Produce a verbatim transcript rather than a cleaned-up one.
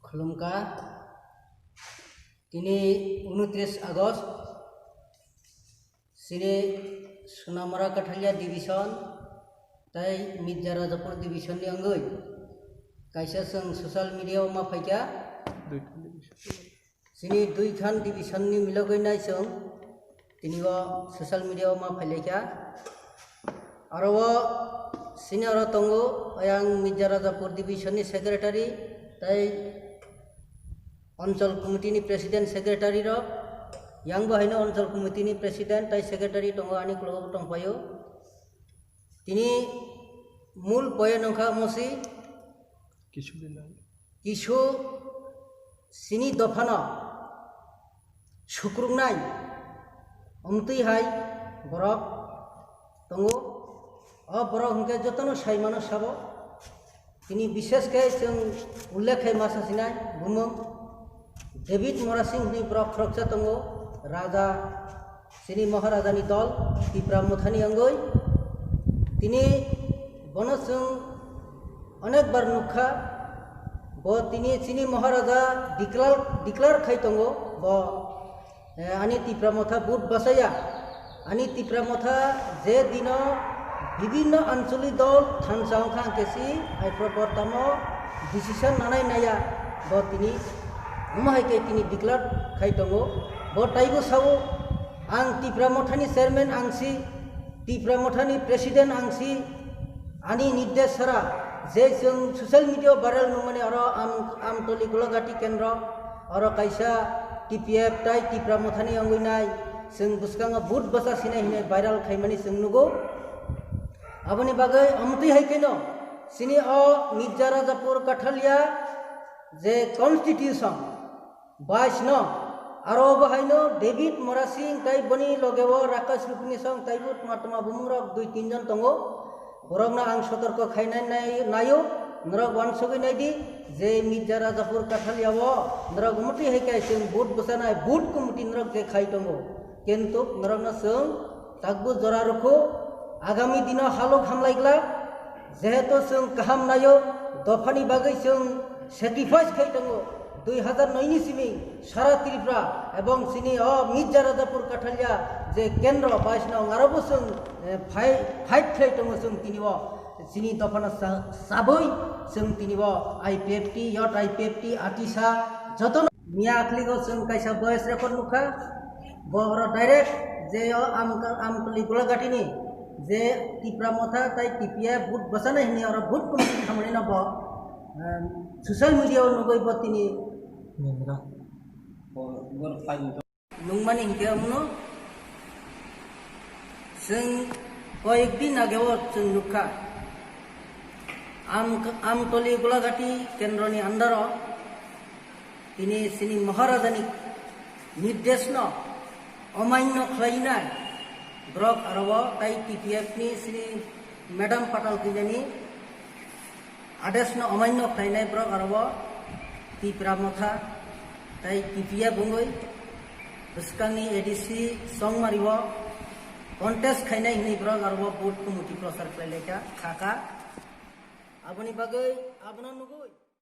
Khulumkha. Tini unotris August, chini Sonamura Kathalia Division tei Mirza Rajapur Division ni wngwi kaisa chwng social media o ma phaikha. Chini Duikhan Division ni milogwi nai chwng tini o social media o ma phailaikha. Aro o chini oro tongo ayang Mirza Rajapur Division ni secretary tei Anchal Committee ni President Secretary rok, yang bo haino Anchal Committee ni President tei Secretary tongo, ani kologo bo tongpaio. Tini mul point wngkha omo si, kisu chini dophano sukruknai omtwi hai borok tongo. O borok hwnkhe jotono sai mano sabo. Tini bishesh khe chwng ullekh khai ma sasinai bumung David Mora Singh ni borok khoroksa tongo, raja, chini Maharajani dol, Tipra Mothani wngwi. Tini bono chwng onek bar nukha, bo tini chini Maharaja declare, declare khai tongo, bo Eh, ani Tipra Motha vote bwsaya. Ani Tipra Motha je dino bibinno ancholi dol thansa wngkha hwnkhe si, hai proportamo decision nanai naya, bo tini omo hai khe tini declare khai tongo. Bo taibo sao, ang Tipra Mothani chairman ang si, Tipra Mothani president ang si, ani nirdesh sara je chwng social media o viral nungmani oro Am-, Amtoli Golagati kendro, oro kaisa T P F tai Tipra Mothani wngwi nai, chwng bwskango vote bwsa sinai hinwi viral khaimani chwng nugo. Aboni bagwi amtwi hai kheno chini o Mirza Rajapur Kathalia je constitution, bais no, aro bo haino David Mora Singh tai boni loge o Rakesh Rupini song taibo tma tma bumung rok dui tin jon tongo. Borokno ang sotorko khainai nai-, naio, norok uansugwi naidi je Mirza Rajapur Kathalia o norok umutwi hai khe chwng vote bwsanai, vote committee norok je khai tongo. Kintu norokno chwng takbu jora rwkhu, agami dino halok hamlai glak, jehetu chwng kaham naio, dophani bagwi chwng sacrifice khai tongo. Dui hazar noi ni simi sara Tripura ebong chini o Mirza Rajapur Kathalia je kendro bais no aro bo chwng, eh, phai-, fight khai tongo chwng tini o. Chini dophano sa-, sabwi chwng tini bo I P F T, yot I P F T, atisa jotono miya akhligo chwng kaisa voice record nukha. Bo oro direct je o Am-, Amtoli Golagatini je Tipra Motha tai T P F vote bwsana hini oro vote committee khamani no bo, em, social media o nugwi bo tini nungmani hinkhe omono chwng koyek din age o chwng nukha. Am-, Amtoli Golagati kendroni under o tini chini Maharajani nirdeshno omainno khlainai borok aro o tai T P F ni chini Madam Patal Kinani Adesno omainno khlainai borok aro bo Tipra Motha tai T P F bungwi bwskangni A D C Chongmari o contest khainai hwnwi borok aro bo vote kumuti prochar khlai laikha kha kha. Aboni bagwi abono nugwi